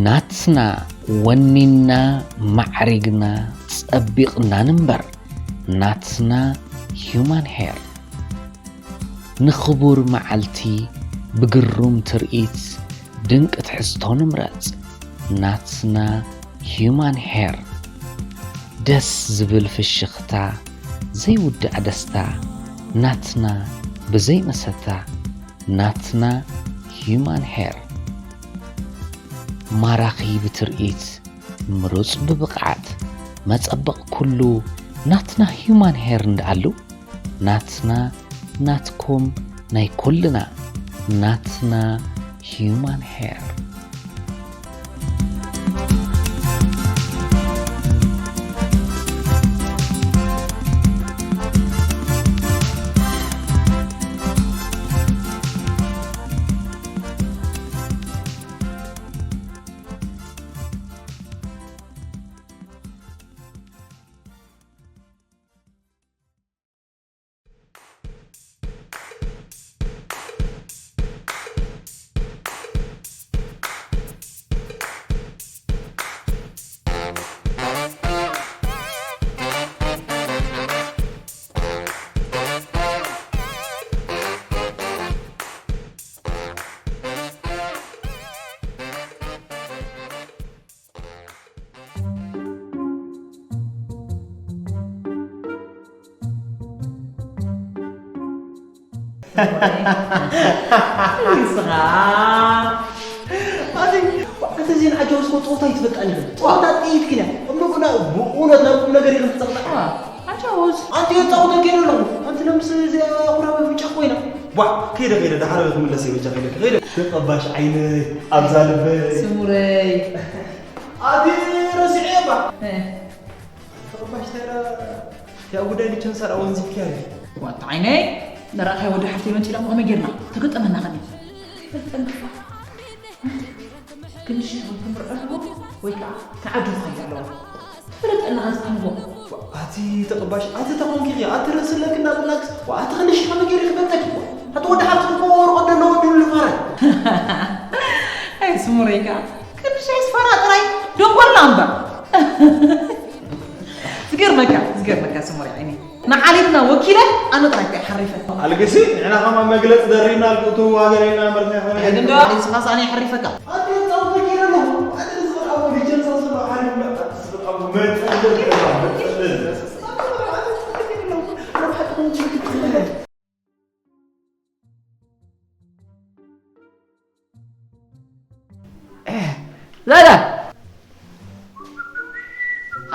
ናትና ወኒና ማዕሪግና ጸቢቕና ንንበር። ናትና ሂዩማን ሄር ንኽቡር መዓልቲ ብግሩም ትርኢት ድንቂ ትሕዝቶ ንምረጽ። ናትና ሂዩማን ሄር ደስ ዝብል ፍሽኽታ ዘይውዳእ ደስታ ናትና ብዘይ መሰታ ናትና ሂዩማን ሄር ማራኺ ብትርኢት ምሩጽ ብብቕዓት መጸበቕ ኩሉ ናትና ሂዩማን ሄር እንዳኣሉ ናትና ናትኩም ናይ ኩልና ናትና ሂዩማን ሄር። ንስኻ ኣቲ ኣቲ ዜን ዓጃውስ እኮ ፀወታ ይትፈልጣን ይኽእል። ፀወታ ጥይት ግን እያ። እሞ ግና ብእውነት ናብ ቁም ነገር ይኽእል ትፀቕጣ። ዓጃውስ ኣንቲ የፃወተልክ ኣለኹ። ኣንቲ ለምስ እዚኣ ኩራበ ብጫ ኮይና። ቧ ከይደ ከይደ ዳሓረ ክምለስ እየ በጃ ከይደ ከይደ ተቐባሽ ዓይነይ ኣብዛ ልበይ ስሙረይ ኣቲ ረሲዐ እባ ተቐባሽ ታዲያ እቲኣ ጉዳይ ልቸንሳ ደኣ ወንዚፍክያ እዩ ዋታ ዓይነይ ንረኣኻዮ ወዲ ሓፍተይ መፂኡ ደኣ ከመይ ጌርና ተገጠመና ከመይ ተጠንቅፋ ክንዲ ሽሕን ክምርዖ ኣለዎ ወይ ከዓ ተዓዲሉ ከይዳ ኣለዎ ትፈለጠና ዝዓንጎ ኣቲ ተቐባሽ ኣቲ ተኾንኪ ኢኺ ኣቲ ርእሲ ኣለኪ እንዳበላክስ ኣቲ ክንዲ ሽሕ ከመይ ገይሩ ክፈልጠኪ ኣቲ ወዲ ሓፍትኪ እኮ ወርቆ ደለዎ ድሉ ልፋራ ኣይ ስሙረይ ከዓ ክንዲ ሽሕስ ፋራ ጥራይ ደንጎልና እምበር ዝገርመካ ዝገርመካ ስሙረይ ዓይኒ ንዓሌትና ወኪለ ኣነ ጥራይ እኮ እየ ሓሪፈ። ኣልግሲ ንሕና ከማ መግለፂ ደሪብና ኣልክእቱ ሃገር ኢና መርትና ኣይኮነ ግን ዶ ኣልግሲ ካስ ኣነ ይሓሪፈካ። ኣዴ ፃውተ ጌረ ኣለኹ ኣደ ዝኽር ኣቦ ሊጀንሳ ዝኽር ሓሪፍ መጣ ዝኽር ኣቦ መፀለል መፀለል ላላ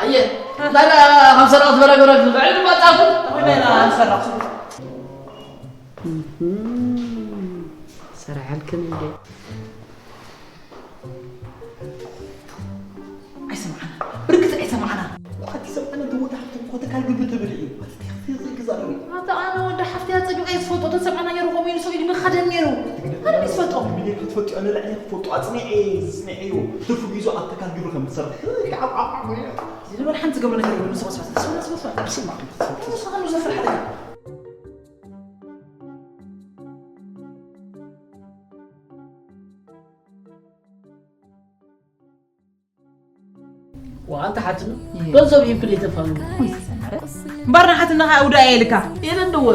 ኣየ ላላ ከም ሰራቕ ዝበረገረግ ልዕሊ ድማ ጣፉ ተኾይና ኢና ንሰራቕ ሰራሓልክን እንዴ ኣይሰማዕና ብርግፅ ኣይሰማዕና ኣቲ ሰብኣና ተወዳሕቲ እኮ ተካል ግብሪ ትብል እዩ ኣቲ ተኽፊ ዘይግዛረብ እዩ ኣቲ ኣነ ወዲ ሓፍቲ ኣፀቢቐ እየ ዝፈልጦ ተሰብኣና ነይሩ ከምኡ ኢሉ ሰው ኢሉ መኸደን ነይሩ ኣነ ምን ዝፈልጦ ሚሊዮን ክትፈልጡ ኣነ ልዕሊ ክፈልጡ ኣፅኒዐ ዝፅኒዐ እዩ ትርፉ ግይዞ ኣብ ተካል ግብሪ ከም ትሰርሕ ዝብል ሓንቲ ዝገብሮ ነገር የብሉ ሰው ስባት ስባት ስባት ስባት ስባት ስባት ስባት ስባት ስባት ስባት ስባት ስባት ስባት ዋንታ ሓትኑ ገንዘብ ሂብክን የተፋሉ እምበር ንሓትና ከዓ ውዳ እየ ኢልካ የለ እንደወ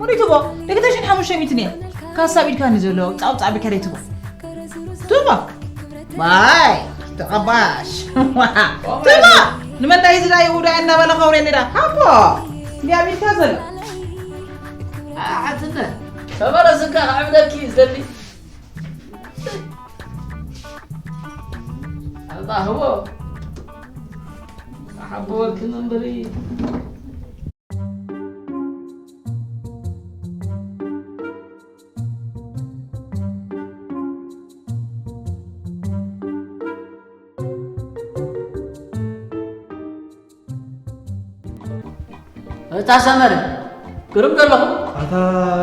ወሪትቦ ደቂ ተሽን ሓሙሽተ ሚትን እየ ካብ ሳብ ኢድካ ንዘሎ ፃውፃ ቢልካ ደይትቦ ትቦ ማይ ተቐባሽ ትቦ ንመንዳ ይዝዳ ይሁዳ እናበለ ከውሬ ኔዳ ሃቦ እንዲያ ቢልካ ዘሎ ሓትነ ተመለስካ ክዕብደኪ ዝደሊ ኣንታ ህቦ ሓቦ ወርክን እምበሪ እታ ሰመረ ግርም ዘለኹ ኣታ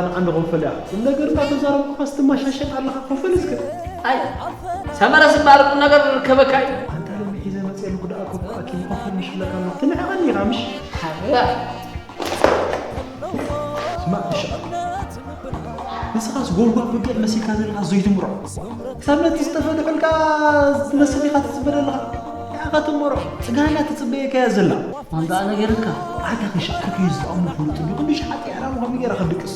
ንዓንዲ ኮፈል እያ ቁም ነገር እንዳተዛረብኩ ካስትማሻሸጥ ኣለኻ ኮፈል እስከ ኣይ ሰመረ ስምባር ቁም ነገር ርከበካ እዩ ኣንታ ሎሚ ሒዘ መፅኤ ልኩ ደኣ ኮፍ ኣኪ ኮፈል ምሽለካ ኣሎ ትንዕቐኒ ኢኻ ምሽ ሓያ ንስኻስ ጎልጓል በጊዕ መሲልካ ዘለኻ ዘይትምሮ። ክሳብ ነቲ ዝተፈትሑልካ ትመስል ኢኻ ትጽበ ዘለኻ። ኢኻ ትምሮ። ጽጋና ትጽበየካ እያ ዘላ። ኣንታ ነገርካ። ኣታ ክሻዕ ከከዩ ዝጠቕሙ ፍሉጥ እንዲ። ክንዲ ሸሓት ያራሙ ከመይ ገይረ ክድቅስ?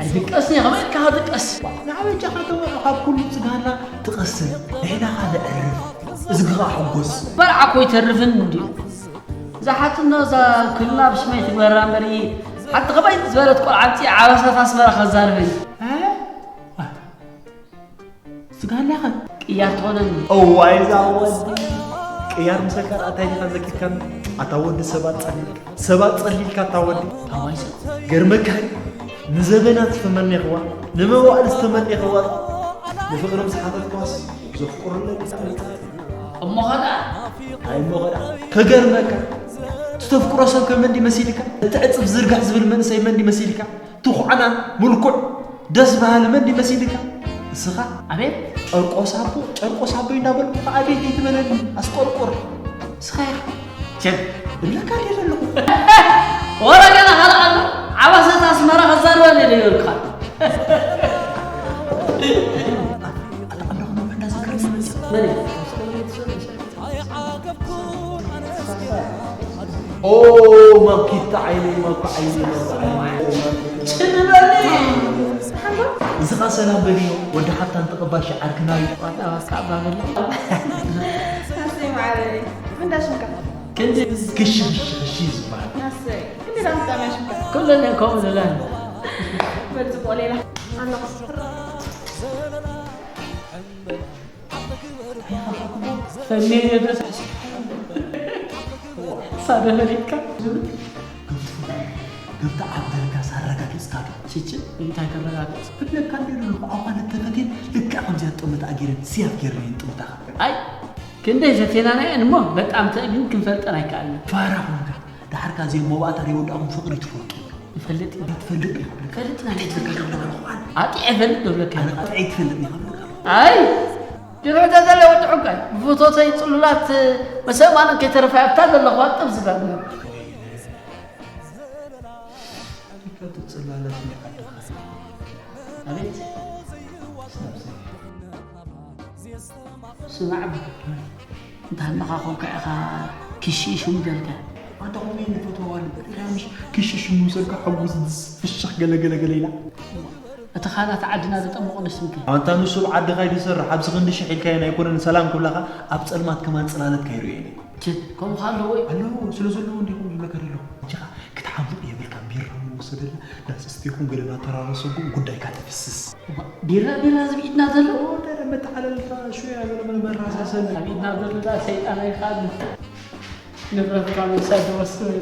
ኣይድቀስን እየ። ከመይ ኢልካ ክድቀስ? ንዓበጃኻ ተምሮ ካብ ኩሉ ጽጋና ትቐስን። ንሕናኻ ነዕርፍ። እዝግኻ ሕጎስ። በርዓ እኮ ይተርፍን እንድዩ። እዛ ሓትና እዛ ክልና ብሽመይ ትግበራ እምበር፣ ሓንቲ ከመይ ዝበለት ቆልዓ ኣምፂኣ ዓበሳት ኣስመራ ከዛርበኒ። እ? ስጋ ኣላኸ? ቅያር ትኾነኒ። እዋይ፣ እዛ ወዲ። ቅያር ምሰልካ ደኣ እንታይ ዲኻ ዘኪርካኒ? ኣታ ወዲ ሰባት ጸሊልካ። ሰባት ጸሊልካ ኣታ ወዲ። ታዋይ ሰብ። ገርመካ፣ ንዘበናት ዝተመኔኽዋ፣ ንመዋእል ዝተመኔኽዋ፣ ንፍቕሪ ምስ ሓተትኳስ ዘፍቅሩለይ ብጣዕሚ እሞ ኸዳ? ኣይ እሞ ኸዳ። ከገርመካ፣ እቲ ተፍቅሮ ሰብ ከ መን ድዩ መሲልካ? እቲ ዕጽፍ ዝርጋሕ ዝብል መንእሰይ መን ድዩ መሲልካ? ትኹዕናን ምልኩዕ ደስ በሃሊ መን ድዩ መሲልካ? እስኻ? ኣቤት። ጨርቆስ ኣቦ፣ ጨርቆስ ኣቦይ እንዳበልኩ ከኣ ኣቤት ኣይትበለኒ። ኣስቆርቁር። እስኻ ኢኻ። ቸል። እብለካ ድየ ዘለኹ? ወረ ገና ካልእ ኣሎ። ዓባሰት ኣስመራ ከዛርበኒ ድየ ይብልካ። ኣታ ዓንዳኹም እንዳዘከረ ዝመጽእ። መን እዩ? ኦ፣ ማኪታ ዓይነይ፣ ማኪ ዓይነይ፣ ማኪ ዓይነይ። ጭልለኒ። እዚ ኸ ሰላም በልዮ፣ ወዲ ሓብታም ተቐባል ሸዓርክና እዩ። ዋጣ ዋስካ ኣባበለ። ኣሰይ ማዓረይ። ምን ዳሽንካ? ክንዲ ክሽ ክሽ ክሽ ዝበሃል። ኣሰይ። ክንዲ ዳምጣ ማሽንካ? ኩለን እየን ከምኡ ዝብላኒ። በል ጽቡቕ ሌላ። ኣለኹ። ፈንየ ደስ ሳደ ፈሊጥካ ዝብል ገብታ ዓብደልካ ሳረጋግጽካ ዶ? ችች እንታይ ከረጋግጽ? እብለካ እንደ ዘለኹ ኣዋልድ ተፈትየን ልክዕ ከምዚኣ ጥምታ ኣጊረን ስያፍ ጌርና እየን ጥምታ። ኣይ ክንደይ ዘቴናና እየን እሞ በጣም ተእቢን ክንፈልጠን ኣይከኣልን። ፋራ ኾንካ። ደሓር ከኣ ዘየሞባእታ ዘይወዳእኩም ፍቕሪ ትፈልጡ። ይፈልጥ እዩ። ትፈልጥ እዩ። ፈልጥና ኣጥዒ ትፈልጥ ዶ ብለካ? ኣነ ኣጥዒ ትፈልጥ ዲኻ? ኣይ ድሮ ተዘለ ወዲ ዕንቃይ ብፎቶተይ ጽሉላት መሰማንን ከይተረፈ ኣብታ ዘለኹዋ ጥብ ዝበልና። ጽላለት ናይ ዓድኻ። ኣቤት። ስማዕ፣ እንተ ሃለኻ ኾንካ ኢኻ ክሽሽ ምደልካ። ኣንታ ኾሜን ንፈትዋ ኣዋልድ፣ ኢላ ምሽ ክሽሽ ምውሰድካ ሕጉስ ድስ ፍሽኽ ገለ ገለ ገለ ኢላ። እቲ ኻላት ዓድና ዝጠመቑ ንስንከ? ኣንታ ንሱ ኣብ ዓድኻ ይድሰርሕ፣ ኣብዚ ክንዲ ሽሕ ኢልካዮ ኣይኮነን ሰላም ክብላኻ፣ ኣብ ጸልማት ከማን ጽላለትካ ይርእየኒ። ችል፣ ከምኡ ኸኣ ኣለዎ እዩ። ኣለዎ፣ ስለ ዘለዎ እንዲኹም ዝመከረ ኣለኹ። እንጂ ኸኣ ክትሓምቕ የብልካ፣ ቢራ ምወሰደላ፣ ዳስ እስቴኹም ገለ እናተራረሰኩም ጉዳይካ ተፍስስ። ቢራ፣ ቢራ ዝብኢድና ዘሎ? ኦ፣ ደረ መተዓለልታ፣ ሹያ ገለ መለ መራሳሰል። ኣብ ኢድና ዘሎ ዳ ሰይጣን ኣይኻልን። ንብረትካ ምውሳድ ዝወስን።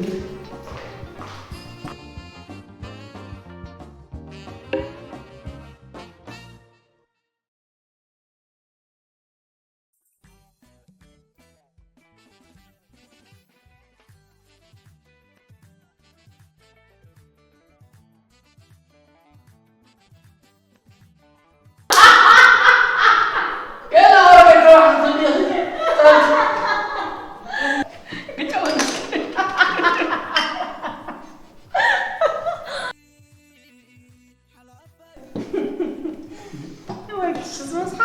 እዋይ፣ ክሽ ዝበዝሓ።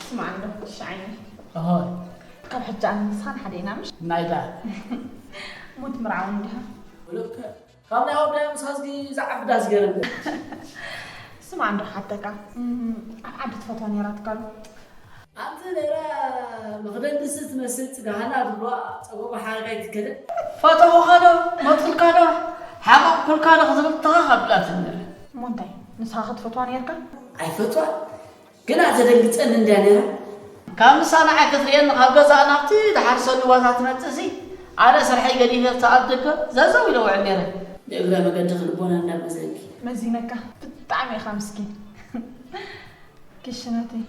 ስማዕ እንዶ፣ ክሽ ዓይኒ። ኣሆይ። ካብ ሕጂ ኣነ ንስኻን ሓደ ኢና፣ ምሽ? ናይታ። ሞት ምርዓው እንዲኻ። ወለከ፣ ካብ ናይ ኣወዳይ ምሳስጊ ዝዓቢ ዳስ ገረኒ። ስማዕ እንዶ፣ ሓተካ። እም፣ ኣብ ዓዲ ትፈትዋ ነይራትካ ዶ? ኣንቲ ነይራ መኽደን ድስቲ ትመስል ጽጋሃና ዝብልዋ ጸጉሪ ሓረጋይ ትከደ። ፈተኹኻ ዶ? መትኩልካ ዶ? ሓቐቕኩልካ ዶ? ክትብል ተኻ ከብላትኒ። እሞ እንታይ? ንስኻ ክትፈትዋ ነይርካ? ኣይፈትዋን። ግና ዘደንግጸኒ እንድያ ነይራ። ካብ ንሳ ንዓይ ክትርእየኒ ካብ ገዛእ ናብቲ ድሓር ሰኒ ቦታ ትመጽእሲ፣ ኣነ ስርሐይ ገዲፈ ኣብቲ ኣብ ደገ ዘዘው ኢለ ውዕል ነይረ። ንእግረ መገዲ ክልቦና እንዳመዘንኪ። መዚነካ። ብጣዕሚ ኢኻ ምስኪን። ክሽነተይ።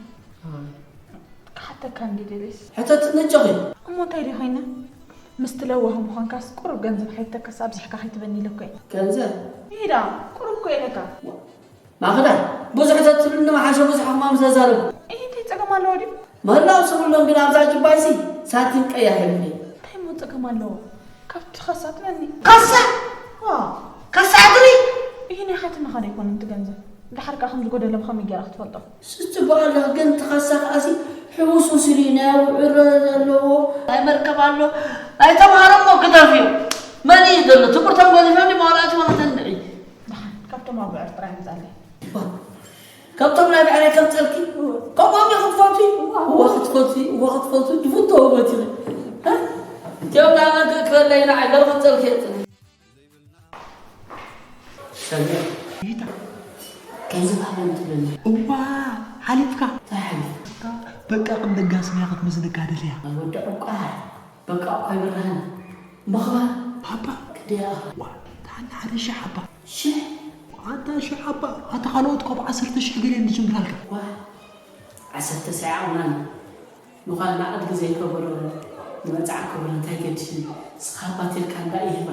ክሓተካ እንዲ ደልየስ። ሕተትኒ እንጆኺ። እሞ እንታይ ድዩ ኮይነ? ምስቲ ለዋህ ምዃንካስ ቁሩብ ገንዘብ ሓቲተካስ ኣብዚሕካ ከይትበኒ ኢለ እኮ እየ። ገንዘብ? ኢዳ፣ ቁሩብ እኮ ኢለካ። ማኽዳ፣ ብዙሕ ተትብልኒ ምሓሸ ብዙሕ ሕማም ዘዛርብ። እይ፣ እንታይ ጸገም ኣለዎ ድዩ? ምህላው ስብሎም ግን ኣብዛ ጅባይሲ ሳንቲም ቀያሕ የብለይ። እንታይ እሞ ጸገም ኣለዎ? ካብቲ ከሳ ትበኒ። ከሳ? ዋ። ከሳ ትብሊ? ካደ ይኮን እቲ ገንዘብ? ድሓር ከኣ ከም ዝጎደለ ብኸመይ ጌራ ክትፈልጦ? ስጽቡቕ ኣለኽ፣ ግን እቲ ካሳ ከኣሲ ሕውስውስ ኢሉ እዩ፣ ናይ ውዕሮ ዘለዎ። ናይ መርከብ ኣሎ፣ ናይ ተምሃሮ እሞ ክተርፍ እዩ። መን እዩ ዘሎ? ትምህርቶም ገዲፎም ድዩ መዋላእቲ ወላ ተንድዒ? ደሓን፣ ካብቶም ኣቡዑር ጥራይ ምጻለይ። ዋ፣ ካብቶም ናይ ብዕራይ ከምጸልኪ፣ ከምኦም ኢኹም ትፈትዊ? እዋ ክትፈትዊ፣ እዋ ክትፈትዊ፣ ዝፍተዎ መት ኢኺ። እ? እቲኦም ናይ መገ ክበለይ ንዓይ ገለ ከምጸልኪ የጽንሕ። ሰሚር፣ ይታ። ገንዘብ ሃበኒ ትብለኒ። እዋ፣ ሓሊፍካ። እንታይ ሓሊፍ? በቃ፣ በቃ፣ ቅም ደጋስ መያ ክትመዝነካ ደልያ። ወዲ ዕቋር፣ በቃ እኮ ኣይበራህን። ምኽባር። ሃባ። ክደያ። ዋ፣ ታና ሓደ ሺሕ ሃባ። ሽሕ? ኣታ ሺሕ ሃባ። ኣታ ካልኦት ካብ ዓሰርተ ሺሕ ገለ እንድጅምራልካ። ዋ፣ ዓሰርተ ሰዓት ምናምን። ምዃን ንዓድ ግዜ ከበሮ ንመጽዓ ከበሮ እንታይ ገድሽን? ስኻ ሃባ ትልካ እንዳ ይህባ።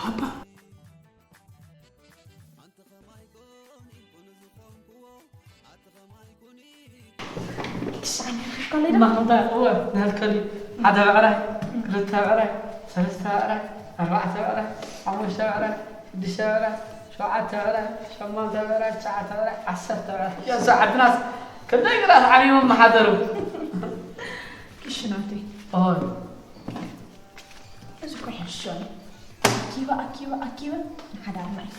ሃባ። ክሳዕ ናይ ፊሽካ ለይዳ? ማኽንታ፣ እወ፣ ናልከሊ። ሓደ ብዕራይ፣ ክልተ ብዕራይ፣ ሰለስተ ብዕራይ፣ ኣርባዕተ ብዕራይ፣ ሓሙሽተ ብዕራይ፣ ሽዱሽተ ብዕራይ፣ ሸውዓተ ብዕራይ፣ ሸሞንተ ብዕራይ፣ ትሽዓተ ብዕራይ፣ ዓሰርተ ብዕራይ። እዞም ዓድናስ ክንደይ ግራት ዓሚሞም ምሓደሩ። ክሽናተይ። ኦይ። እዚ እኮ ይሕሸኒ። ኣኪበ፣ ኣኪበ፣ ኣኪበ ንሓዳርና እዩ።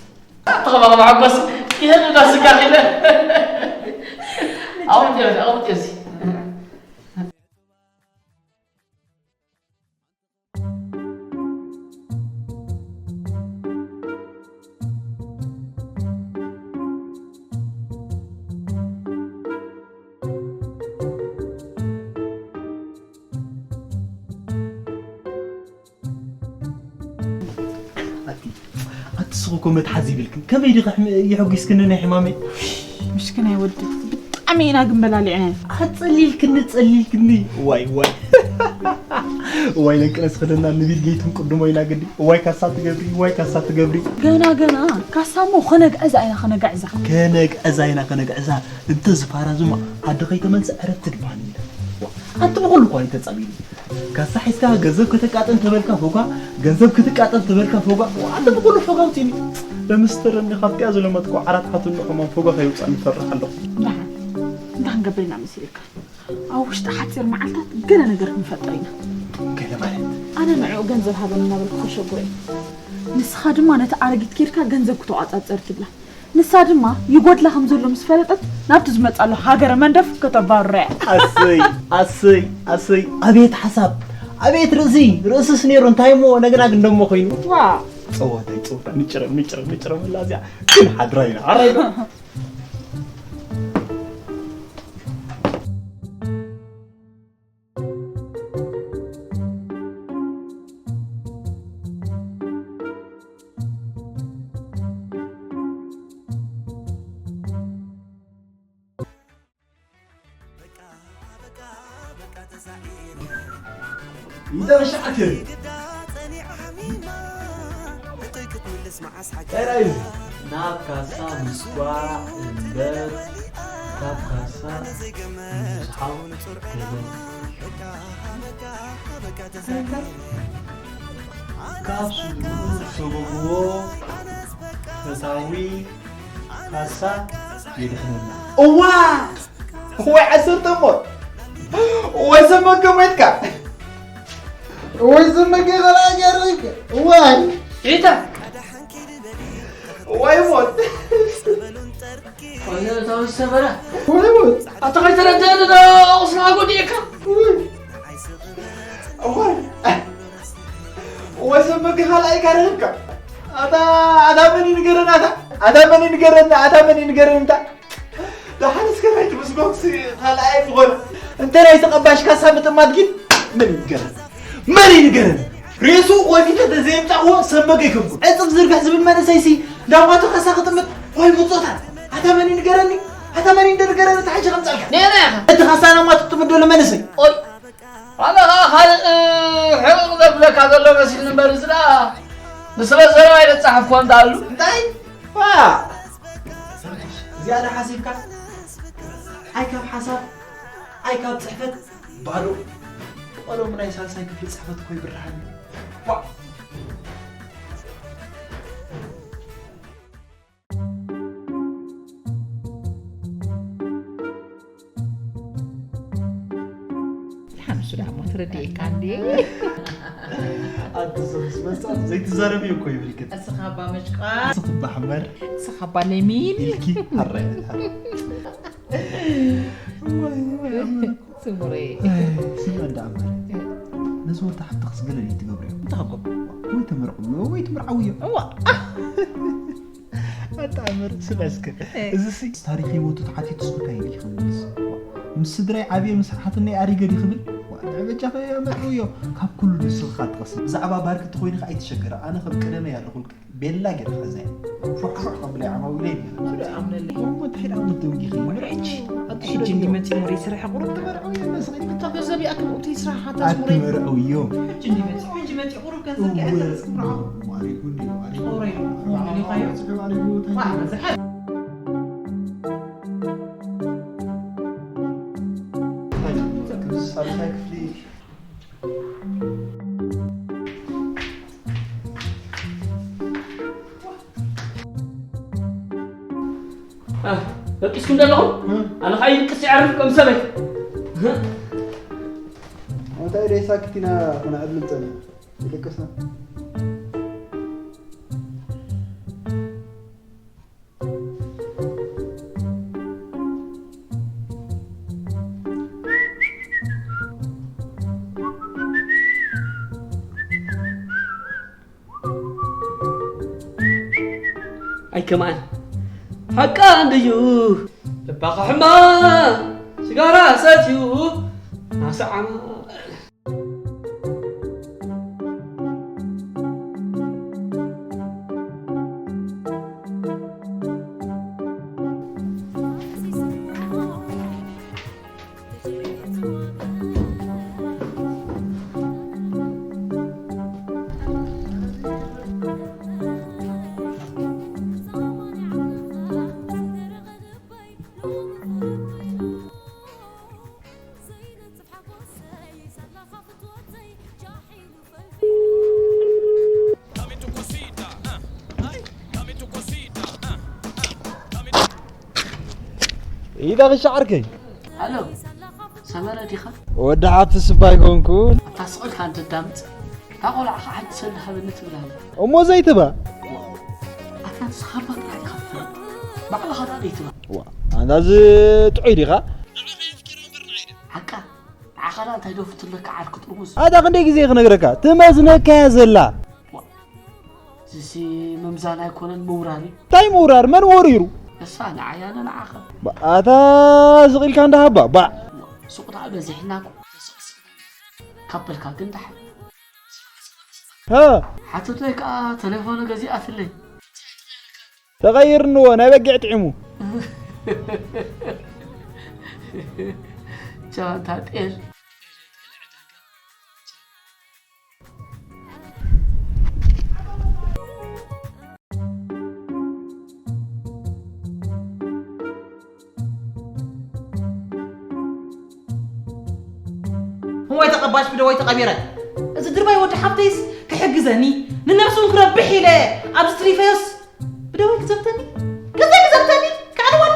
ኣትኸባኸባ ሓጎስ ይህል ዶ ስጋኺ ኢለ። ኣውጥዮ፣ ኣውጥዮ እዚ። ኣቲ፣ ኣቲ ስኹ እኮ መትሓዚ ይብልክን። ከመይ ዲኻ ሕም-፣ የሐጒስክኒ ናይ ሕማመይ? ምሽክናይ ወዲ፣ ብጣዕሚ ኢና ግን በላሊዕና። ኣጸሊልክኒ፣ ጸሊልክኒ። ዋይ፣ ዋይ። ዋይ፣ ለንቅነስ ኸደና ንቢል ጌይትን ቅድሞ ኢና ግዲ። ዋይ፣ ካሳ ትገብሪ፣ ዋይ፣ ካሳ ትገብሪ። ገና፣ ገና፣ ካሳ እሞ ኸነግዕዛ ኢና፣ ኸነግዕዛ። ከነግዕዛ ኢና፣ ኸነግዕዛ። እንተ ዝፋራ ዝማ ዓዲ ኸይተመልሰ ዕረፍቲ ድበሃል የለን። ዋ፣ ኣንቲ ብኹሉ እኳ እዩ ተጸቢሉ። ካሳ ሒዝካ ገንዘብ ከተቃጥል ተበልካ ፎጋ፣ ገንዘብ ክትቃጠል ተበልካ ፎጋ። ዋ፣ ኣንቲ ብኹሉ ፎጋ ውጺኒ። በምስተረኒ ካብቲኣ ዝለመጥኩ ዓራት ሓቱሉ ከማን ፎጋ ከይውጻኒ እፈርሕ ኣለኹ። ደሓን፣ እንታይ ክንገብር ኢና መሲልካ? ኣብ ውሽጢ ሓጺር መዓልታት ገለ ነገር ክንፈጥር ኢና። ገለ ማለት? ኣነ ንዕኡ ገንዘብ ሃበኒ እናበልኩ ከሸጉረ እዩ። ንስኻ ድማ ነቲ ኣረጊት ኬድካ ገንዘብ ክተቋጻጸር ትብላ። ንሳ ድማ ይጎድላ ከም ዘሎ ምስ ፈለጠት ናብቲ ዝመጻሉ ሃገረ መንደፍ ከተባርሮ እያ። ኣሰይ፣ ኣሰይ፣ ኣሰይ፣ ኣቤት ሓሳብ፣ ኣቤት ርእሲ፣ ርእስስ ነይሩ እንታይ እሞ ነግናግ እንደሞ ኮይኑ። ዋ። ጸወታ ይጸወታ፣ ንጭረም፣ ንጭረም፣ ንጭረም፣ እላ እዚኣ ግን ሓድራ ኢና፣ ሓራይ ዶ? እንደ ሻዕት። ተራይ ናብ ካሳ ምስጓ እምበር ካብ ካሳ ምስሓው ገበን። ካብ ስምኡ ዝሰጎግዎ ፈታዊ ካሳ የድሕነና። እዋ! ወይ ዓሰርተ እሞ! ወይ ሰመገ ሞይትካ! ወይ ሰመገ ኸላ ገርክ! ዋይ! ኢታ! ወይ ሞት! ኮይኑ እቶም ዝሰበረ? ወይ ሞት! ኣታ ከይተረድአኒ ዶ ቁስልኻ ጎዲእካ? ወይ! ወይ! ወይ ሰመገ ካልኣይ ጋር ህብካ! ኣታ፣ ኣታ መን ይንገረና ኣታ? ኣታ መን ይንገረና? ኣታ መን ይንገረና ኣታ? ደሓን እስከ ናይ ትምስጎግሲ ካልኣይ ዝኾነ። እንተ ናይ ተቐባሽ ካሳ ምጥማት ግን መን ይንገረን? መን ይንገረን? ሬሱ ቆፊተ ተዘይምጻእዎ ሰመገ ይከብኩ። ዕጽፍ ዝርግሕ ዝብል መንእሰይሲ ዳማቱ ካሳ ክጥምት ወይ ምጾታት። ኣታ መን ይንገረኒ? ኣታ መን ይንገረኒ? ተሓጂ ከምጻልካ። ነና ኢኻ። እቲ ካሳ ናማቱ ጥምት ደሎ መንእሰይ። ኦይ። ኣነ ኸዓ ካልእ ሕቕቕ ዘብለካ ዘሎ መሲልኒ እምበር፣ እዚ ደኣ ንስለ ዘረባይ ዘጸሓፍኮ እንተኣሉ። እንታይ? ዋ! ዝያዳ ሓሲብካ? ኣይ ካብ ሓሳብ፣ ኣይ ካብ ጽሕፈት፣ ባዶ። ብቐለሙ ናይ ሳልሳይ ክፍሊ ጽሕፈት እኮ ይብርሃኒ። ዋ! እሱ ደኣ እሞ ትረድኤካ እንዴ? ኣቲ ዝኽስ መጻ ዘይትዛረብዮ እኮ ይብልክት። እስኻ ኣባ መጭቋ። እስኻ ኣባ ሓመር። እስኻ ኣባ ለሚን። ኢልኪ ሓራይ። ስሙረይ። ስምዐ እንዳ ኣመረ ነዚ ወዲ ሓፍትኽስ ገለ እዩ ትገብርዮ እንታይ ክገብሮ ወይ ተመርዕዮ ወይ ትምርዓውዮ እዋ ኣጣምር ስበስክ እዚሲ ታሪክ ህይወቱ ተሓቲቱስ እንታይ ኢሉ ይኽምልስ ምስ ስድራይ ዓብየ ምስ ሓትነይ ኣሪገ ድዩ ክብል ንዕ በጃኸ መርዕውዮ ካብ ኩሉ ንስኻ ትቐስም ብዛዕባ ባርክቲ ኮይንኻ ኣይትሸገረ ኣነ ከም ቀደመይ ኣለኹልክ ቤላ ገይረ ክሕዛ እየ። ፏሕፏሕ ከብላ ዓማዊለይ ገይረ። ኣምነለይ። እሞ እንታይ ደኣ ምትውጊኺ? ወላ ሕጂ። ኣቲ ሕጂ ሽደት እንዲ እዮም። መጺኡ ሞሬ ስራሕ ቁሩብ ተበርዑ የለ ስቕ ኢልካ እታ ገንዘብ ይኣክል ኡቲ ስራሕ ሓታ ኣቲ ሽሙረይ። በርዑ እዮም። ሕጂ እንዲ መጺኡ ሕጂ መጺኡ ቁሩብ ገንዘብ እወ። ከይኣክል ስራሕ። ማሪኩ እንዲ ማሪኩ። ኦሬ። ማሪኩ። ማሪኩ። ዋ፣ በዝሐ። ሳልሳይ ክፍሊ ደቂስኩም ዘለኹም ኣነ ከዓ ይድቅስ ይዓርፍ ከም ሰበይ እንታይ ደይ ሳክቲና ክነዕብል ፀኒ ይደቅስና ኣይከማን ሓቃ እንድዩ ልባኻ ሕማ ሽጋራ ሰትዩ ናሰዓማ ኢዳ ክሻ ዓርከይ ኣሎ ሰመረ ዲኻ ወዲ ሓብቲ ስባ ኣይኮንኩን ኣታ ስቕ ኢልካ እንትዳምፅ እታ ቆልዓ ከዓ ሓንቲ ሰንድ ሃበኒ ትብል ኣላ እሞ ዘይትባ ኣታ ንስኻ እባ ጥራሕ ዲኻ ትፈልጥ ባዕልኻ ደኣ ዘይትባ ኣንታ እዚ ጥዑይ ዲኻ ሓቃ ንዓኻ ደኣ እንታይ ዶ ፍትለካ ዓርኪ ጥርሙዝ ኣታ ክንደይ ግዜ ክነግረካ ትመዝነካያ ዘላ እዚሲ ምምዛን ኣይኮነን ምውራር እዩ እንታይ ምውራር መን ወሪሩ እሳ ንዓያ ንዓኸ ኣታ ዝቒልካ እንዳሃባ ባዕ ሱቕ ደኣ በዚሕና እኮ ካብ በልካ ግን ደሓን ሓተተይ ከዓ ተሌፎን ገዚኣትለይ ተቐይርንዎ ናይ በጊዕ ጥዒሙ ቻንታ ጤል እዋይ ተቐባሽ ብደወይ ተቐቢረ እዚ ድርባይ ወዲ ሓፍተይስ ክሕግዘኒ ንነብሱ እውን ክረብሕ ኢለ ኣብዚ ትሪፈዮስ ብደወይ ክዘብተኒ ገዛይ ክዘብተኒ ከዕልወኒ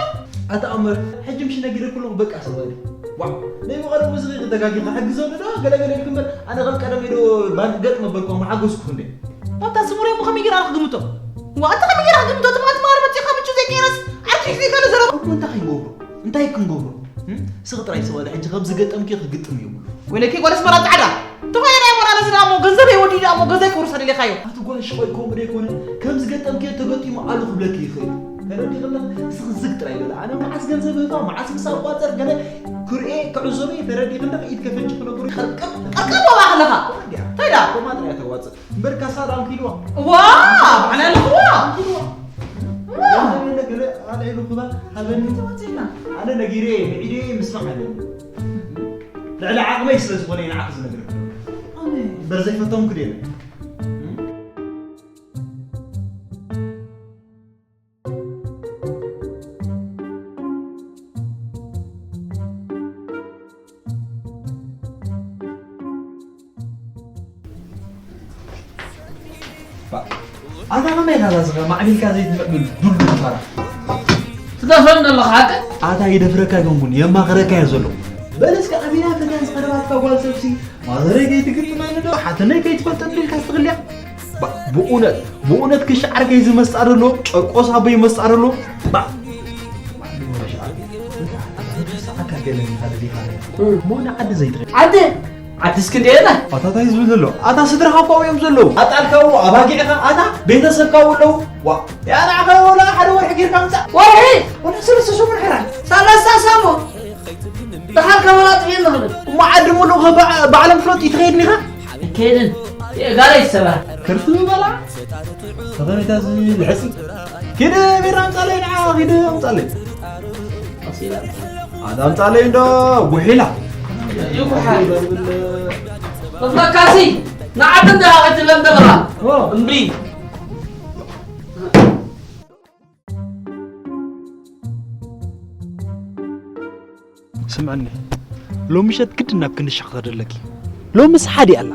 ኣታ ኣመር ሕጂ ምሽ ነጊረ ኩለኹ በቃ ሰበኒ ዋዕ ናይ ብቐደሙ እዚ ተጋጊ ክሕግዞ ዶ ገለገለ ኢልኩ እምበር ኣነ ከም ቀደም ኢዶ ባንክ ገጥ መበልኮ መሓጎስኩ እንዴ ኣታ ስሙር እሞ ከመይ ገይረ ኣነ ክግምቶ ዋ ኣታ ከመይ ገይረ ክግምቶ ትማሊ ትማሊ መፂእኻ ምቹ ዘይቀይረስ ዓርኪ ሒዝካ ዘረባ እሞ እንታይ ከይገብሮ እንታይ ክንገብሮ ስቕ ጥራይ ሰበኒ ሕጂ ከም ዝገጠምኪ ክግጥም የብሉ ወይለከይ ጓል ኣስመራ ፃዕዳ ተኾይነ ናይ ሞራል እዚ ደኣ እሞ ገንዘበይ ወዲኡ ደኣ እሞ ገዛይ ክውርሳ ደሊኻዮ ኣቲ ጓል ሽቆይ ከምኡ ደይኮነ ከም ዝገጠምክዮ ተገጢሙ ኣሉ ክብለኪ ይኽእል ተረዲኽና ስኽዝግ ጥራይ በለ ኣነ መዓስ ገንዘብ ህባ መዓስ ምስ ኣቋፀር ገለ ክርኤ ክዕዘበ ተረዲኽና ኢድ ከፈንጭ ክነግሩ ይኸርቅም ቀርቀም ዋላ ከለኻ እንታይ ደኣ ኮማ ጥራይ ተዋፅእ እምበር ካሳ ደኣ ክኢልዋ ዋ ኣነ ኣለኹዋ ገንዘብ የለ ገለ ኣልዒሉ ክባ ሃበኒ ተዋፅእና ኣነ ነጊረ ብዒደ ምስማዕ ኣለኒ ልዕሊ ዓቕመይ ስለ ዝኾነ ንዓኺ ዝነግረኪ እምበር ዘይፈተምኩ ድየ ኣታ ከመይ ኢልካ እዛ ስጋ ማዕቢልካ ዘይትምዕብል ዱልዱል ፋራ ትደፍረኒ ኣለኻ ሓቂ ኣታ ይደፍረካ ኣይኮንኩን የማኽረካ እየ ዘለኹ በለስ ከዓቢና ተጋን ዝቐረባትካ ጓል ሰብሲ ማዘረይ ከይትግጥመኒ ዶ ሓትነይ ከይትፈልጠኒ ኢልካ ስትኽልያ? ባ- ብእውነት ብእውነት ክሻዓርከይ ዝመስጣ ደሎ ጨርቆስ ኣቦይ መስጣ ደሎ ባ- ሰዓካ ገለ ኢኻ ደሊኻ ሞ ንዓዲ ዘይትኸ ዓዲ ዓዲ እስክንድርና ኣታ እንታይ ዝብል ዘሎ ኣታ ስድራኻ እኮ እዮም ዘለዉ ኣጣልካዎ ኣባጊዕኻ ኣታ ቤተሰብካ ኣለዉ ዋ ያናዕኸ ወላ ሓደ ወርሒ ጌርካ ምፃእ ወርሒ ወላ ሰለስተ ሰሙን ሕራይ ሰለስተ ሰሙን ደሓር ከመና ጥፊእና ንብል እሞ ዓዲ ሙሉእ ባዕሎም ፍለጡ ይትኸይድ ኒኻ ኣይከይድን የጋራ ይሰባር ከርፍኒ በላ ተኸነታ ዝልሕፂ ኪድ ቢራ ኣምፃለይ ንዓ ኪድ ኣምፃለይ ኣዳ ኣምፃለይ እንዶ ጉሒላ ይጉሓል መፍለካሲ ንዓዲ እንዳ ክትብለን ደብራ እምቢ ስምዕኒ ሎሚ ምሸት ግድን ናብ ክንድሻ ክኸደለኪ ሎምስ ሓዲ ኣላ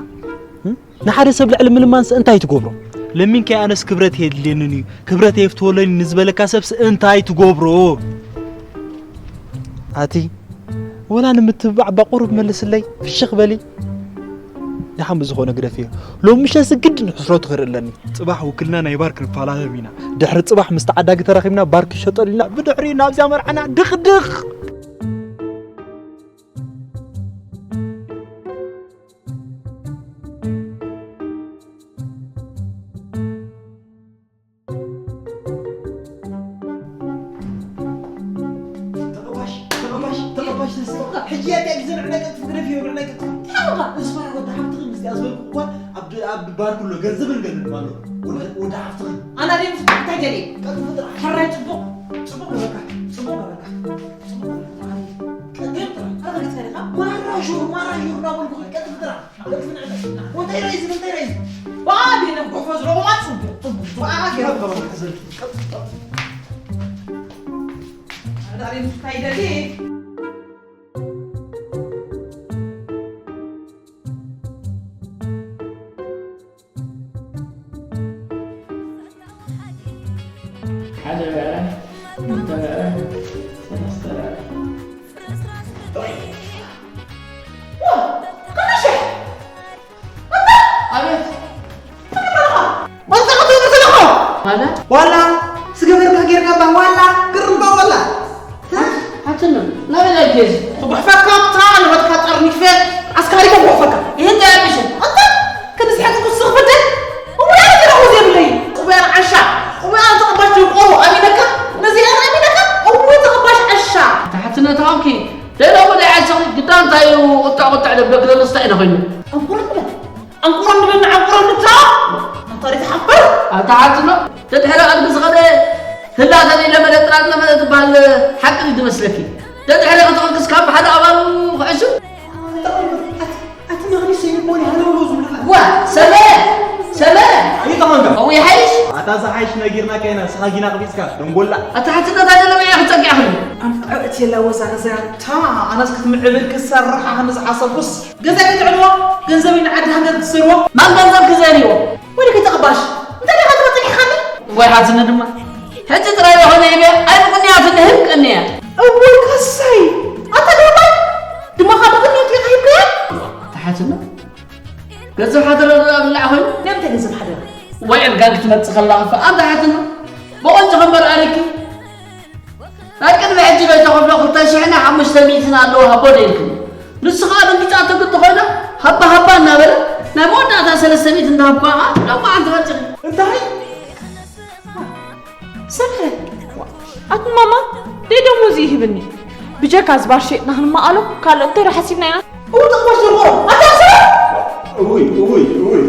ንሓደ ሰብ ልዕሊ ምልማንስ እንታይ ትገብሮ ለሚንካይ ኣነስ ክብረት የድልየንን እዩ ክብረት የፍትወለኒ ንዝበለካ ሰብስ እንታይ ትገብሮ ኣቲ ወላ ንምትብባዕ ባቑሩብ መልስለይ ፍሽኽ በሊ ደሓን ብዝኾነ ግደፍዮ ሎሚ ምሸት ግድን ሕስረቱ ክርኢ ኣለኒ ፅባሕ ውክልና ናይ ባር ክንፈላለም ኢና ድሕሪ ፅባሕ ምስ ተዓዳጊ ተራኺብና ባር ክሸጠሉ ኢና ብድሕሪኡ ናብዚኣ መርዓና ድኽድኽ ተቐባሽ ተቐባሽ ተቐባሽ ተስፋ ሕጂ ያቲያ ግዜ ንዕና ቀልጥፍ ግደፍ ይብል ናይ ቀልጥፍ ታባ እዚ ፈራ ወዲ ሓብትኺ ምስቲ ኣዝበልኩ እኳ ኣብ ድ- ኣብ ባር ኩሎ ገንዘብ ንገንብ ኣሎ ወዲ ወዲ ሓብትኺ ኣና ደይ ምስ እንታይ ገለ ቀልጥፍ ጥራሕ ሕራይ ጽቡቕ ጽቡቕ ነበርካ ጽቡቕ ነበርካ ጽቡቕ ነበርካ ቀልጥፍ ጥራሕ ኣበግት ፈሪኻ ማራ ሹር ማራ ሹር ናበልኩ ቀልጥፍ ጥራሕ ወንታይ ራይዝ ወንታይ ራይዝ ባዲ ነጎፈ ዝረቑማ ጽቡቕ ጽቡቕ ጽቡቕ ኣና ገይረ ዋላ ስገበርካ ጌርካ ባ ዋላ ግርምባ ዋላ ሓትኖ ናበይ ዳይኬዝ ክጉሕፈካ ብታ ንወድካ ጠርኒፈ ኣስካሪ ከጉሕፈካ ይህን ዳያብሽ ኣታ ክንስሐት ክስኽ ፍደ እውያ ዝረኹ የብለይ እውያ ዓሻ እውያ ተቐባሽ ደንቆሮ ኣሚነካ ነዚ ኣሚነካ እውያ ተቐባሽ ዓሻ ተሓትነታ ኦኬ ደሎ ወደ ዓሻ ግዳ እንታይ እዩ ቁጣ ቁጣ ደብለክ ዘሎ ስታይ ነው ኮይኑ ኣንቁረን ንበል ኣንቁረን ንበል ንዓንቁረን ንታ ኣንታ ሪት ሓፍር ኣታ ሓትኖ ደድሕሪ ኣድጊ ዝኸደ ህላተ ለመደ ጥራጥ ለመደ ትበሃል ሓቂ ድዩ ዝመስለኪ ደድሕሪ ክትቕልቅስ ካብ ሓደ ኣባሉ ክዕሱ ኣቲ መኽኒሰ ይቦን ሃለውሎ ዝብልኻ ዋ ሰመረ ሰመረ ይጠቐምካ ከምኡ ይሓይሽ ኣታ ዝሓይሽ ነጊርናካ ኢና ስኻ ጊና ቅቢፅካ ደንጎላ ኣታ ሓትነታ ደለመያ ክፀጊዓ ኮይኑ ኣምጣ እቲ የላ ወዛ ገዛ ታ ኣናስ ክትምዕብል ክሰርሕ ኣነ ዝሓሰብኩስ ገዛ ክትዕልዎ ገንዘብ ንዓዲ ሃገር ክትሰርዎ ማን ገንዘብ ክዘርዎ ወደ ከይተቕባሽ እንታይ ዲኻ ትመፅእ ኢኻኒ ወይ ሓዝነ ድማ ሕጂ ጥራይ ዝኾነ ይበ ኣይምቕንያትን ህብ ቅንያ እወይ ከሳይ ኣታ ደማይ ድማ ካብ ቅንያት ኢኻ ሂብከያ ተሓዝነ ገንዘብ ሓደረ ብላዕ ኮይኑ ናይ ምንታይ ገንዘብ ሓደረ ወይ ዕርጋን ክትመፅእ ከላ ክፋ ኣንታ ሓዝነ ብቆንጆ ከንበር ኣሪኪ ኣብ ቅድሚ ሕጂ በይተ ከፍሎ ክልተ ሽሕን ሓሙሽተ ሚእትን ኣለዎ ሃቦ ደይልክኒ። ንሱ ኸኣ ደንጊጻቶ ግዲ ኮይና ሃባ ሃባ እናበለ ናይ መወዳእታ ሰለስተ ሚእቲ እንዳሃብኳ ኸኣ ሎሚ መዓልቲ ፈጺሙ። እንታይ? ሰምረ ኣቲ ማማ ደይ ደሞዝ ይህብኒ ብጀካ ዝባር ሸጥና ክንመቓሎ ካልእ እንታይ ዶ ሓሲብና ኢና? እውይ ተቕባሽ ደንቆሮ ኣታ ሰብ! እውይ እውይ እውይ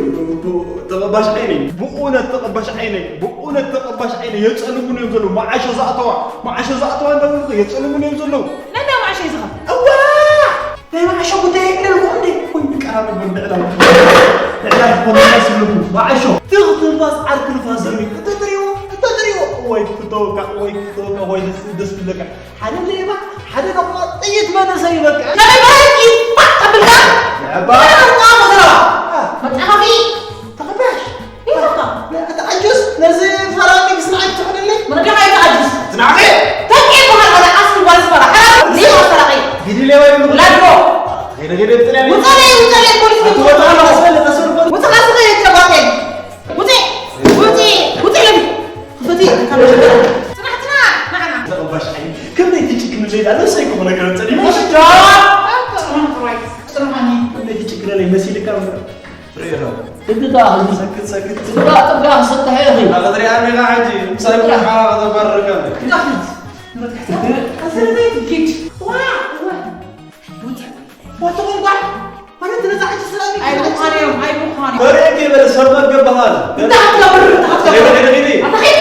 ተቐባሽ ዓይነይ ብእውነት ተቐባሽ ዓይነይ ብእውነት ተቐባሽ ዓይነይ የጸልሙኒ እዮም ዘለዉ መዓሾ ዝኣተዋ መዓሾ ዝኣተዋ እንዳበልኩ የጸልሙኒ እዮም ዘለዉ ናይ መዓሾ እዩ ዝኻ እዋ ናይ መዓሾ ጉዳይ የብለልኩ እንዴ ወይ ምቀራረብ ንዕላ ንዕላ ይኾነ ስልኩ መዓሾ ትኽ ትንፋስ ዓርኪ ንፋስ ዘርቢ እንተትሪዎ እንተትሪዎ ወይ ክትወቃ ወይ ክትወቃ ወይ ደስ ደስ ዝብለካ ሓደ ሌባ ሓደ ደሞ ጥይት መነሰ ይበቃ ናይ ባሕቂ ተብልካ ንዕባ ንዕባ መዘራ መጣኸፊ ተኸበሽ ይኸካ እቲ ዓጁስ ነዚ ሰራሚክ ስናይ ትኽድኒ መርገኻ ይተዓጁስ ዝናዕኸ ተቂ በሃል ወላ ዓስኪ ጓል ስፈራ ሓራ ሌባ ሰራቂ ግዲ ሌባ ይብሉ ላድሮ ውፀለይ፣ ውፀለይ፣ ፖሊስ ውፀለይ፣ ውፀለይ፣ ውፀለይ፣ ውፀለይ፣ ውፀለይ፣ ውፀለይ፣ ውፀለይ፣ ጽናሕ፣ ጽናሕ፣ ንዓና። ከምዘይ ትጭክን ሌላ ነብሰይ ክኾነ ገረጸኒ። እሺ፣ ዳ። ጽናሕ፣ ጥራይ፣ ጽናሕ፣ ከመይ ትጭክነለይ መሲልካ እምበር። ርእዮ። እንድታ፣ ሰክት፣ ሰክት። ጽጋ፣ ጽጋ፣ ሰጣሕ፣ እኺ። ኣብ ትሪኣ ኔራ ሕጂ፣ ምሳይ ቡን ሓራ ከተባርረካ። እንዳኽት። ከሰረተይ ትኪድ። ዋ፣ ዋ። ወትኹም ጓል፣ ማለት ነዛ ሕጂ ስለ ኣይምዃንዮም፣ ኣይምዃንዮም። ወሬ ከይበለ ሰብ መገብ በሃል። እንታይ ክትገብር፣ እንታይ ክትገብር? ሄደ፣ ሄደ፣ ሄደ። ኣታ ኺድ።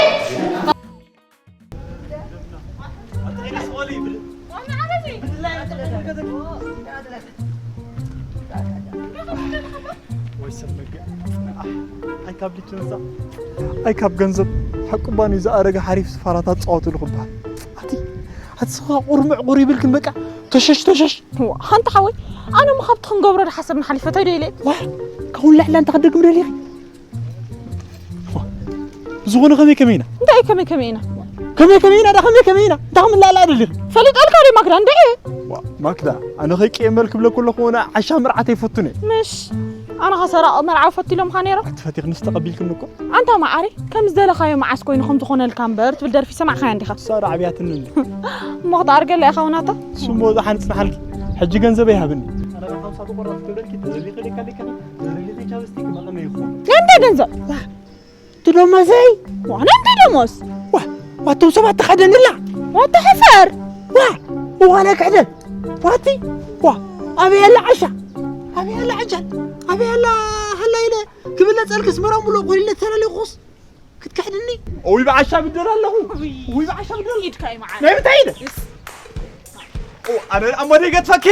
ወይ ሰብ መገብ። ኣይ ካብ ልጅ ነፃ፣ ኣይ ካብ ገንዘብ። ሓቁ ባኒ ዝኣረገ ሓሪፍ ስፋራት ኣጻወትሉ ክበሃል። ኣቲ፣ ኣቲ ስኻ ቁርምዕ ቁር ይብል ግን በቃ ተሸሽ፣ ተሸሽ። እዋ፣ ሓንቲ ሓወይ፣ ኣነ እሞ ካብቲ ክንገብሮ ዝሓሰብና ሓሊፈ እንታይ ዶ ኢለ? ዋ፣ ካብ ኩሉ ልዕሊ እንታይ ክደግም ደሊኺ? ዋ፣ ብዝኾነ ከመይ ከመይ ኢና? እንታይ ከመይ ከመይ ኢና? ከመይ ከመይ ኢና? ዳ ከመይ ከመይ ኢና? እንታይ ክምላላ ደሊኺ? ፈሊጠልካ ድዩ ማክዳ? እንድዒ። ዋ፣ ማክዳ፣ ኣነ ከይቅየመል ክብለ ከለኹ፣ ኣነ ዓሻ መርዓት ኣይፈቱን እየ። ምሽ፣ ኣነ ኸ ሰራቕ መርዓ ፈቱ ኢሎምኻ ነይሮም? ኣቲ ፈቲኽ ንስ ተቐቢልክኒ እኮ። ኣንታ መዓረይ፣ ከም ዝደለኻዮ መዓስ ኮይኑ ከም ዝኾነልካ እምበር ትብል ደርፊ ሰማዕኻያ እንዲኻ? እሳ ዶ ዓብያትኒ እንዲ? እሞ ክትኣርገላ ኢኻ ውናታ? እሱ እሞ ዝሓንጽ ንሓልኪ። ሕጂ ገንዘበይ ሃብኒ። ኣነ ኻብ ሳብ ቆራጽ ክብለልኪ፣ ተዘሊኺ ደካ ደካ፣ ተዘሊኺ ቻፕስቲክ መቐመ ይኹን። ናይ እንታይ ገንዘብ? እቲ ደሞዘይ? ዋ፣ ናይ እንታይ ደሞዝ? ዋ፣ ዋቶም ሰባት ተኸደንላ። ዋታ ሕፈር። ዋ፣ እዋነ ክሕደን። ዋቲ፣ ዋ፣ ኣበይ ኣላ ዓሻ? ኣበይ ኣላ ዓጃል? ኣበይ ኣላ ሃላ ኢለ ክብለ ጸልክስ መራ ሙሉእ ኮይለ ተላለኹስ ክትክሕድኒ? ኦይ፣ ብዓሻ ብደር ኣለኹ። ውይ። ውይ፣ ብዓሻ ብደር። ኢድካ ይመዓል። ናይ ምንታይ ኢደ? ይስ። ኦ፣ ኣነ ኣሞ ደይ ገድፈኪ?